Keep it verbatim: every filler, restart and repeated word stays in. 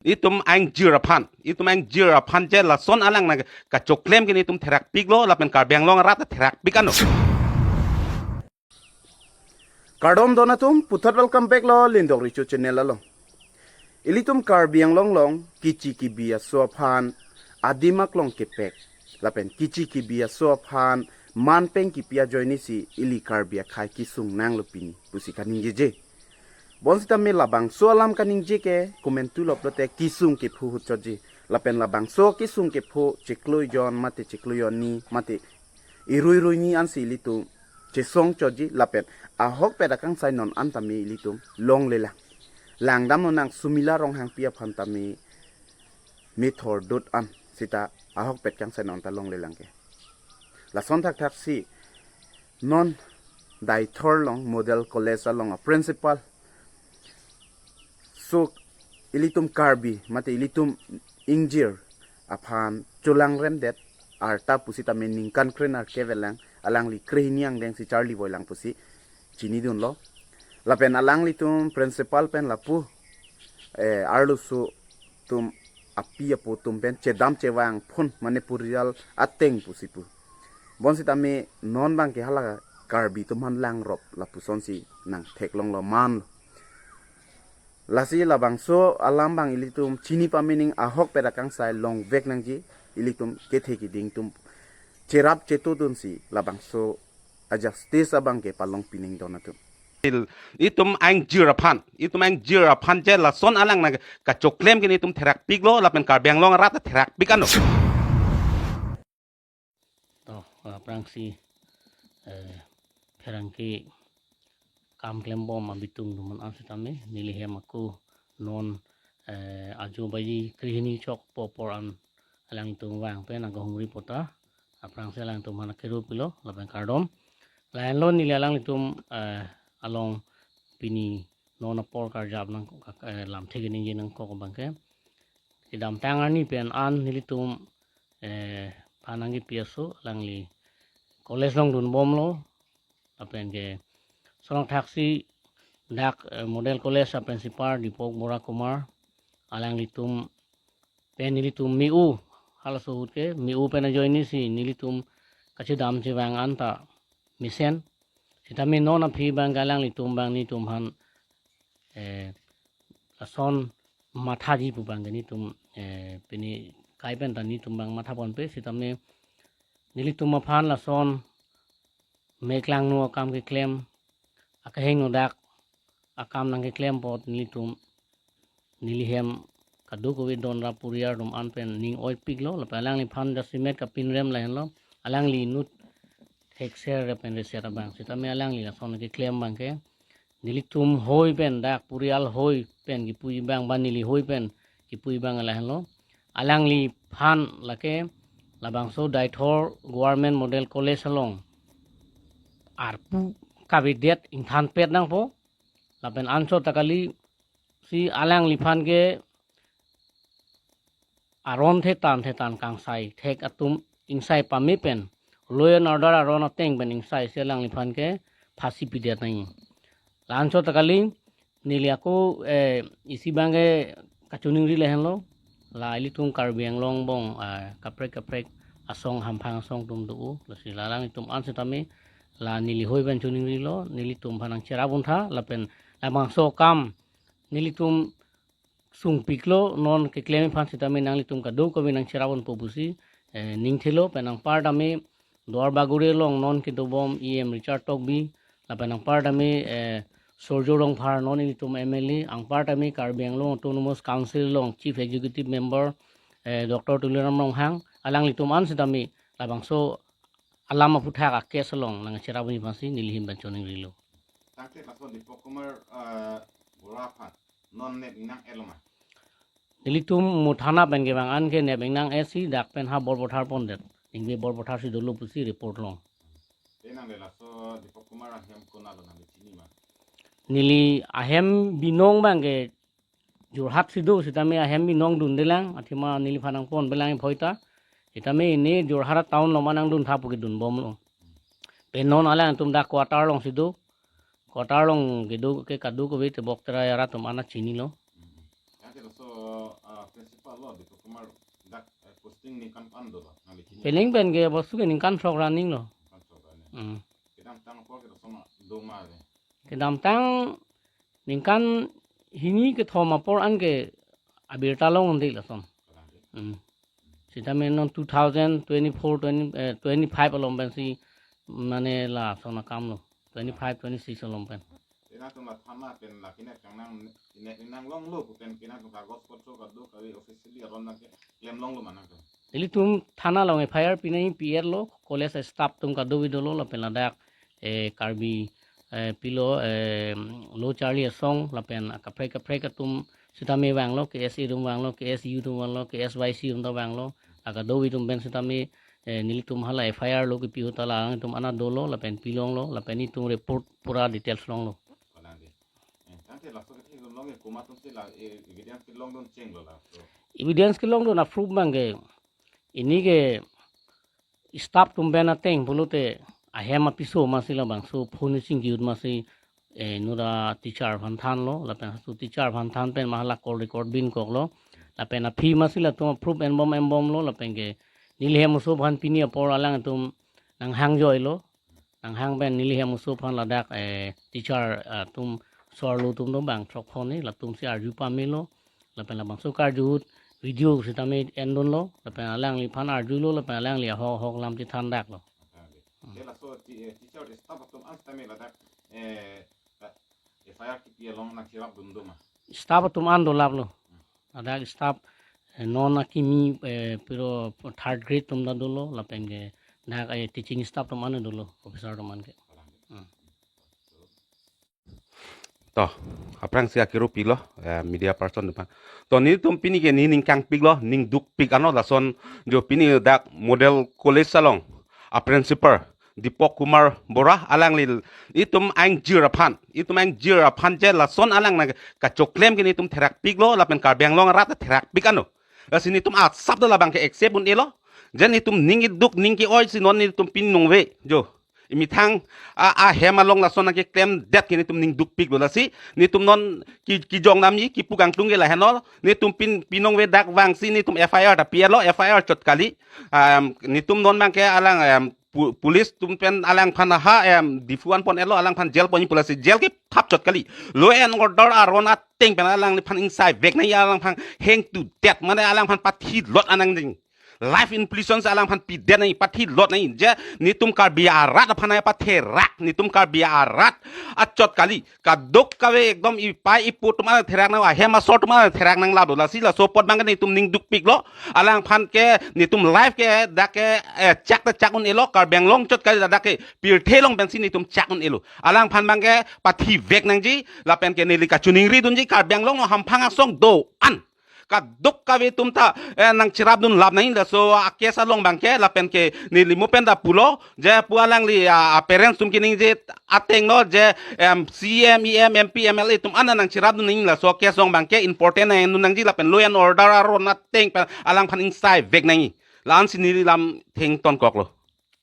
Itum angjir aphan, itum angjir aphan je lason alang nangkachoklem ke nelitum therakpiklo, lapen Karbi Anglong arat therakpik ano. Kardom don atum, puthot welcome back lo Lindok Richo channel along. Ilitum Karbi Anglong along kichi kibi aso aphan adim aklong kepek, lapen kichi kibi aso aphan manpeng kipi ajoinesi ili Karbi akhei kesung nanglo pini pusi kaningjeje. Bonsitame labangso alam kaningje ke komantu loplote kesung kepho ahut chotji. Lapen labangso kesung kepho chiklo jon mate chiklo jon ni mate irui rui ni ansi ilitum chesong chotji, lapen ahokpet akangsai non an tame ilitum longlelang. Langdamnonang Sumila Ronghangpi aphan tame methor dut an sita ahokpet kangsai non ta longlelang ke. Lason thakthaksi non Deithor along Model College along a principal, so ilitum Karbi mate ilitum ingjir aphan cholangremdet arta pusitame ningkan kre-nerkep avelang, alangli krehini angdengsi charli voilang pusi chinidunlo. Lapen alanglitum principal pen lapu, eh, arloso atum api apo atum pen chedam chevang phun mane purial ateng pusi pu. Bonsitame non abangke hala Karbi atum aphan langrop lapusonsi nangtheklonglo manlo. Lasi labangso alam abang ilitum chini pame ning ahokpet akangsai longvek nangji, ilitum kethe kiding atum cherap chetodunsi labangso a justice abangke palongpi ning don atum. Itum angjir aphan, itum angjir aphan je lason alang nangkachoklem ke nelitum therakpiklo, lapen Karbi Anglong arat therakpik ano. To, aphrangsi, eh, pherangke kam klembom abitung atum aphan sitame, neli hem ako non, eh, ajo baji krehini chok po apor an alangtum vang pen nangkahumri apot ta, aphrangsi alangtum aphan kero pilo, lapen kardom. Lahenlo neli alanglitum, eh, along pini non apor karjap nang, eh, lamthe keningje nangkok abangke. Kedamtang arni pen an nelitum, eh, phan nangkepi aso alangli college along dunbomlo, lapen ke sonok thaksi dak, eh, Model College a principal Dipak Bora Kumar alanglitum pen nelitum me-u, halaso ahut ke me-u pen ajoinesi nelitum kachedam chevang anta mesen. Sitame non aphi abang alanglitum abang nelitum aphan, eh, lason mathaji pu abangke nelitum, eh, pini kai pen ta nelitum abang mathaponpe, sitame nelitum aphan lason meklangno akam keklem, akehingno dak akam nangkeklem apot nelitum, neli hem kadokave don ra puriar atum an pen ning oipiklo, lapen alangliphan jasemet kapinrem lahenlo, alangli inut thekser re pen reser abang. Sitame alangli lason keklem abangke nelitum hoi pen dak purial hoi pen kipuji abang ba neli hoi pen kipuji abang lahenlo. Alangliphan lake labangso Deithor Government Model College along arpu kavedet ingthanpet nangpo. Lapen anchot ta kali si alangliphan ke aron thetan thetan kangsai thek atum ingsai pame pen, law and order aron ateng pen ingsai si alangliphan ke phasi pidet nangji. La anchot ta kali neli ako, eh, isi abangke kachiningri lahenlo. La ilitum Karbi Anglong angbong, ah, kaprek kaprek asong hamphang asong atum do-o. Lasi la alanglitum an sitame la neli hoi pen chiningrilo, nelitum aphan nangcherap untha, lapen labangso akam nelitum sungpiklo, non keklem aphan sitame nanglitum kadokave nangcherap unpo pusi, eh, ningthelo. Pen anparta me Duar Bagori along non kedobom E M Richard Tokbi, lapen anparta me, eh, Surjya Rongphar non ilitum M L A, anparta me Karbi Anglong Autonomous Council along Chief Executive Member, eh, Doctor Tuliram Ronghang, alanglitum an sitame labangso alam aphuthak a case along nangcherap unji aphansi neli hem pen chiningrilo. Tangte laso Dipak Kumar, eh, Bora aphan non nep nang-etlo ma? Nelitum mo thana pen kevang an ke nep nang-etsi dak pen ha Borpathar pondet. Ingve Borpathar si dolo pusi report long. Te nang le laso Dipak Kumar ahem konatlo nang chini ma? Neli ahem binong abangke Jorhat si do, sitame ahem binong dundelang, athema neliphan nangponpelang phoi ta. Sitame ne Jorhat town along ma nangduntha pu kedunbomlo. Pen non alangtum dak quarter along si do. Quarter along kedo ke kadokave tebok terai arat atum an ta chinilo. Tangte laso, ah, Principal lo, Dipak Kumar dak, eh, posting ningkan ko-an dolo, nangli chini? Pining pen ke bostu ke ningkan throk ra aning lo. Ningkan throk ra aning. Hmm. Kedamtang apor ke lason do ma ave? Kedamtang ningkan hini kethom apor an ke abirta longde lason. Kalang de. Hmm. Sitame non two thousand twenty-four, twenty, eh, twenty-five along pensi mane lason akam lo. Twenty-five, twenty-six along pen. Nangtum la thana pen la kene kangnang, kene kangnang longlo pu pen kene nangtum kagos potro kado kave officially aron nangkeklem longlo ma nangtum? Nelitum thana along F I R pinai P R lo, college staff atum kado-vi dolo lapen ladak, eh, Karbi, eh, pilo, eh, lo charli asong lapen kaprek kaprek atum sitame vanglo, K S A atum vanglo, K S U atum vanglo, K S Y C atum ta vanglo, la kado-vi atum pen sitame, eh, nelitum hala F I R lo kipi ahut ta la atum ana dolo lapen pilonglo lapen nelitum report pura details longlo. Kalang de. Eh, tangte laso kethe longlo ke komat atumsi la, eh, evidence kelongdun chenglo laso? Evidence kelongdun a-proof abang ke, ini ke staff atum pen ateng pulote ahem apiso masi labangso phone chingki ahut masi, eh, nura teacher aphan thanlo lapen halaso teacher aphan than pen ma hala call record binkoklo lapen aphi masi latum a-proof enbom enbomlo lapen ke neli hem oso aphan pini apor alangtum nanghangjoilo. Nanghang pen neli hem oso aphan ladak, eh, teacher, ah, atum, so-arlo atum do bang throk phone latumsi arju pamelo. Lapen labangso karju ahut video sitame endunlo. Lapen alangliphan arjulo. Lapen alangli ahok ahok lam chethan daklo. Kalang de. Hmm. Te laso ti-, eh, teacher staff atum an sitame ladak, eh, F I R kipi along nangcherapdun do ma? Staff atum an dolaplo. Hmm. Ladak staff, eh, non akimi, eh, piro third grade atum ta dolo lapen ke dak, eh, teaching staff atum an dolo, professor atum an ke. Kalang de. Hmm. To, aphrangsi akiru pilo, eh, media person atum aphan. To, nelitum pini ke nening kangpiklo, ning dukpik ano lason jo pini dak Model College along a-principal Dipak Kumar Bora alangli itum angjir aphan, itum angjir aphan je lason alang nangkachoklem ke nelitum therakpiklo lapen Karbi Anglong arat therakpik ano. Lasi nelitum asap do labang ke accept un-elo. Je nelitum ning iduk ning ke-oi si non nelitum pinongve jo. Imethang a, ahem along lason nangkeklemdet ke nelitum ning dukpiklo lasi. Nelitum non ki, kijong damji kipu kangtung ke lahenlo. Nelitum pin, pinongve dak vangsi nelitum F I R ta pi-etlo, F I R chot kali. Um, nelitum non abang ke alang, um, pu-, police atum pen alangphan ha, um, Diphu an pon-etlo, alangphan jail ponji pu lasi jail kethap chot kali. Law and order aron ateng pen alangliphan ingsai vek nangji, alangphan hang to death mane alangphan pathi lot an nangji. Life imprisonment alangphan pidet nangji, pathi lot nangji. Je nelitum Karbi arat aphan nangpatherak, nelitum Karbi arat achot kali. Kadokave ekdom ipai ipo atum an therak nang, ahem asor atum an therak nang lado lasi laso apot abang ke nelitum ning dukpiklo. Alangphan ke nelitum life ke dak ke, eh, chak ta chak un-elo, Karbi Anglong chot kali dak ke pirthe along pensi nelitum chak un-elo. Alangphan abang ke pathi vek nangji, lapen ke neli kachiningri dunji Karbi Anglong along hamphang asong do-an kadokave atum ta, eh, nangcherapdun lap nangji laso a-case along abang ke lapen ke neli mo pen ta pulo je pu alangli, ah, parents atum keningje ateng lo je, em, C E M, E M, M P, M L A atum an nangcherapdun nangji laso a-case along abang ke important nangdun nangji lapen law and order aron ateng pen alangphan ingsai vek nangji. La-ansi neli lam thengtonkoklo.